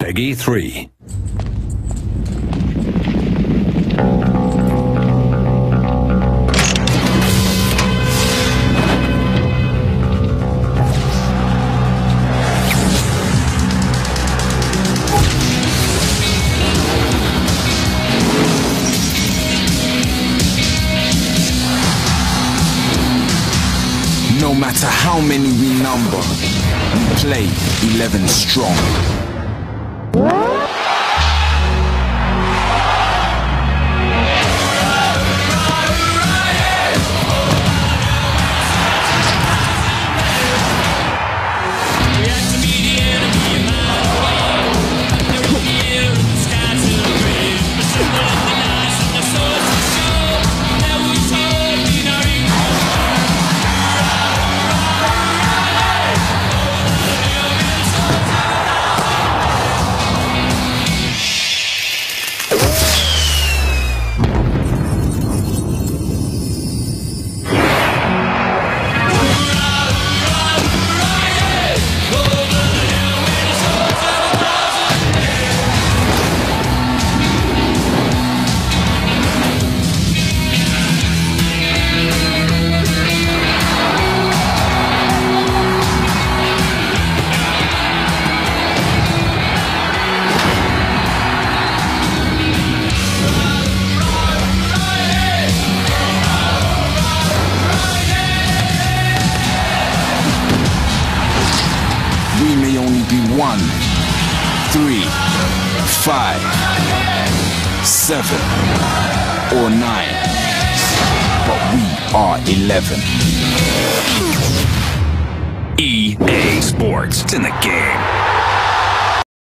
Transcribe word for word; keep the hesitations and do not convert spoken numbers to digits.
Peggy three. No matter how many we number, we play eleven strong. We may only be one, three, five, seven, or nine, but we are eleven. E A Sports, it's in the game.